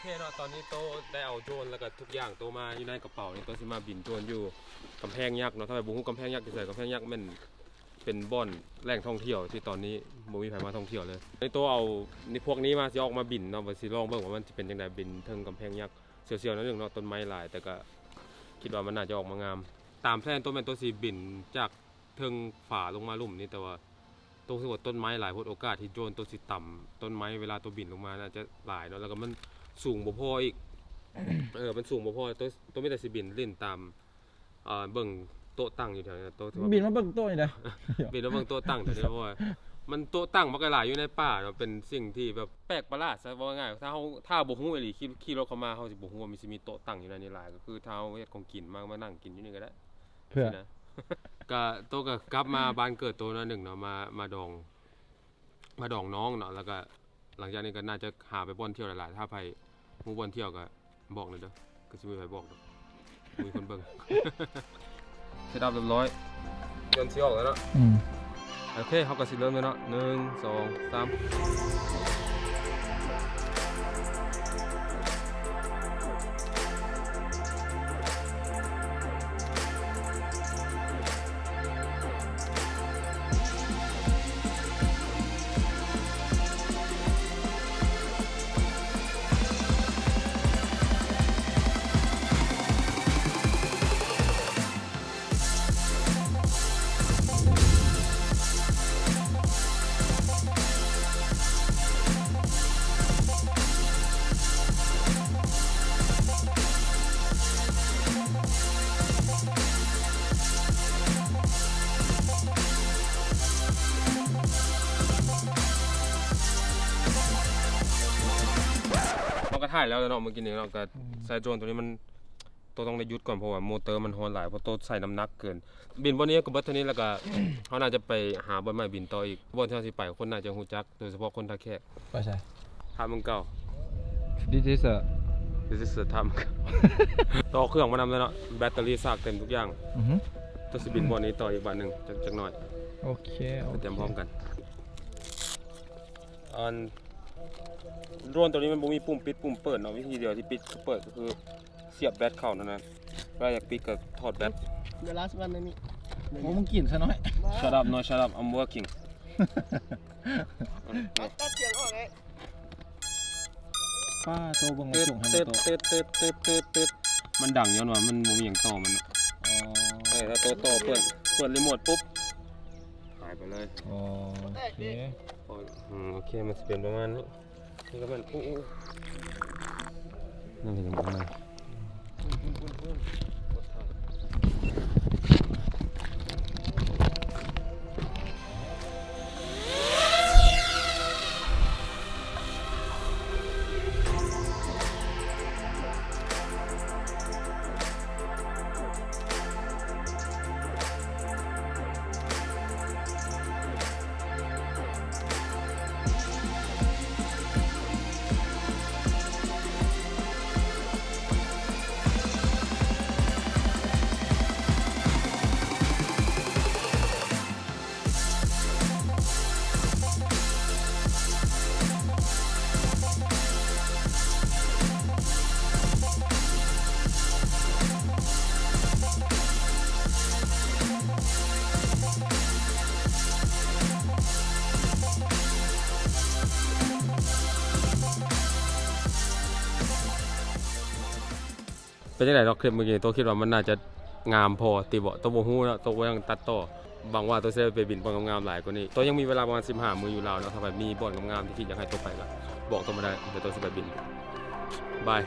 ເຄເນາະ ຕອນນີ້ໂຕໄດ້ເອົາໂດຣນ ແລ້ວກໍທຸກຢ່າງໂຕມາຢູ່ໃນກະເປົານີ້ ໂຕຊິມາບິນໂດຣນຢູ່ກຳແພງຍັກເນາະ. ຖ້າໃຜບໍ່ຮູ້ກຳແພງຍັກຢູ່ໃສ ກຳແພງຍັກແມ່ນເປັນບ່ອນແຫຼ່ງທ່ອງທ່ຽວທີ່ຕອນນີ້ບໍ່ມີໃຜມາທ່ອງທ່ຽວເລີຍ. ໃນໂຕເອົານີ້ ພວກນີ້ມາ ຊິອອກມາບິນເນາະ ວ່າຊິລອງເບິ່ງວ່າມັນຊິເປັນຈັ່ງໃດ ບິນເທິງກຳແພງຍັກ. ສ່ຽວໆໜ້ອຍໜຶ່ງເນາະ ຕົ້ນໄມ້ຫຼາຍ ແຕ່ກໍຄິດວ່າມັນໜ້າຈະອອກມາງາມ. ຕາມແພລນໂຕແມ່ນໂຕຊິບິນຈາກ ເທິງຟ້າລົງມາລຸ່ມນີ້ ແຕ່ວ່າໂຕຮູ້ສຶກວ່າຕົ້ນໄມ້ຫຼາຍໂພດ ໂອກາດທີ່ໂດຣນໂຕຊິຕຳຕົ້ນໄມ້ເວລາໂຕບິນລົງມາໜ້າຈະຫຼາຍເນາະ. ແລ້ວກໍມັນສູງບໍ່ພໍອີກ ເອີ ມັນສູງບໍ່ພໍ ໂຕ ໂຕມີແຕ່ຊິບິນຫຼິ້ນຕາມ ເອີ ເບິ່ງໂຕະຕັ້ງຢູ່ແຖວນີ້ ໂຕ ບິນມາເບິ່ງໂຕະນີ້ນະ ບິນມາເບິ່ງໂຕະຕັ້ງແຖວນີ້ ເພາະວ່າມັນໂຕະຕັ້ງມັນກໍຫຼາຍຢູ່ໃນປ່າເນາະ. ເປັນສິ່ງທີ່ແບບແປກປະຫຼາດຊະ ເວົ້າງ່າຍໆ ຖ້າເຮົາ ຖ້າບໍ່ຮູ້ອີ່ຫຼີ ຂີ່ ຂີ່ລົດເຂົ້າມາ ເຮົາຊິບໍ່ຮູ້ວ່າມີ ຊິມີໂຕະຕັ້ງຢູ່ໃນນີ້ຫຼາຍ ກໍຄືຖ້າເຮົາເຮັດຂອງກິນມາ ມານັ່ງກິນຢູ່ນີ້ກໍໄດ້. ເພື່ອ ຊິນະ ກະໂຕກະກັບມາບ້ານເກີດໂຕໜ້ອຍໜຶ່ງເນາະ ມາ ມາດອງ ມາດອງນ້ອງເນາະ. ແລ້ວກະຫຼັງຈາກນີ້ກໍໜ້າຈະຫາໄປບ່ອນທ່ຽວຫຼາຍໆ ຖ້າໃຜຮູ້ບ່ອນທ່ຽວກໍບອກແດ່ເດີ ກໍຊິມີໃຜບອກດອກ ມີຄົນເບິ່ງ. ເຊັດອັບຮຽບຮ້ອຍ ຍົນຊິອອກແລ້ວເນາະ. ອືມ ໂອເຄ ເຮົາກໍຊິເລີ່ມເລີຍເນາະ ໜຶ່ງ ສອງ ສາມ. ເຮົາກໍຖ່າຍແລ້ວເນາະ ເມື່ອກີ້ນີ້ເນາະ ກໍ ອືມ ໃຊ້ໂດຣນໂຕນີ້ມັນ ໂຕຕ້ອງໄດ້ຢຸດກ່ອນ ເພາະວ່າມໍເຕີມັນຮ້ອນຫຼາຍ ເພາະໂຕໃສ່ນ້ຳໜັກເກີນ. ບິນບ່ອນນີ້ກໍເບິດເທົ່ານີ້ ແລ້ວກໍເຮົາໜ້າຈະໄປຫາບ່ອນໃໝ່ບິນຕໍ່ອີກ. ບ່ອນທີ່ເຮົາຊິໄປ ຄົນໜ້າຈະຮູ້ຈັກ ໂດຍສະເພາະຄົນທ່າແຂກ. ໄປໃສ? ທ່າເມືອງເກົ່າ. This is a, this is a ທ່າເມືອງເກົ່າ. ຕໍ່ເຄື່ອງມານຳແລ້ວເນາະ ແບັດເຕີຣີຊາກເຕັມທຸກຢ່າງ. ອືຮຶ ຈະຊິບິນບ່ອນນີ້ຕໍ່ອີກບາດໜຶ່ງ ຈັກ ຈັກໜ້ອຍ. ໂອເຄ ໄປຕຽມ ໂອເຄ ພ້ອມກັນ. ອັນ ໂດຣນໂຕນີ້ມັນບໍ່ມີປຸ່ມປິດປຸ່ມເປີດເນາະ ວິທີດຽວທີ່ປິດເປີດກໍຄື ສຽບແບັດເຂົ້ານັ້ນນະ ເວລາຢາກປິດກໍຖອດແບັດ. The last one ໃນນີ້. ໂອ້ ມຶງກິນຊະໜ້ອຍ. Shut up ນ້ອຍ shut up, I'm working. ຕັດສຽງອອກເລີຍ. ປ້າໂຕ ເບິ່ງກະຈົກໃຫ້ມັນໂຕ. ຕຶດ ຕຶດ ຕຶດ ຕຶດ ຕຶດ ມັນດັງຍ້ອນວ່າມັນບໍ່ມີຫຍັງຕໍ່ມັນ. ອໍ ເອີ ຖ້າໂຕຕໍ່ເປີດ ເປີດຣີໂມດປຸບ ຫາຍໄປເລີຍ. ໂອເຄ ອືມ ໂອເຄ ມັນຊິເປັນປະມານນີ້. ນີ້ກໍແມ່ນ ໂອ້ ໂອ້ ນັ້ນກໍຍັງບໍ່ມາ. ເປັນຈັ່ງໃດເນາະ ຄລິບມື້ກີ້ ໂຕຄິດວ່າມັນໜ້າຈະງາມພໍຕິເບາະ? ໂຕບໍ່ຮູ້ເນາະ ໂຕບໍ່ທັນຕັດຕໍ່. ຫວັງວ່າໂຕຊິໄດ້ໄປບິນບ່ອນງາມໆຫຼາຍກວ່ານີ້. ໂຕຍັງມີເວລາປະມານສິບຫ້າມື້ຢູ່ລາວເນາະ. ຖ້າໃຜມີບ່ອນງາມໆທີ່ຄິດຢາກໃຫ້ໂຕໄປກໍບອກໂຕມາໄດ້ ດຽວໂຕຊິໄປບິນ. ບາຍ.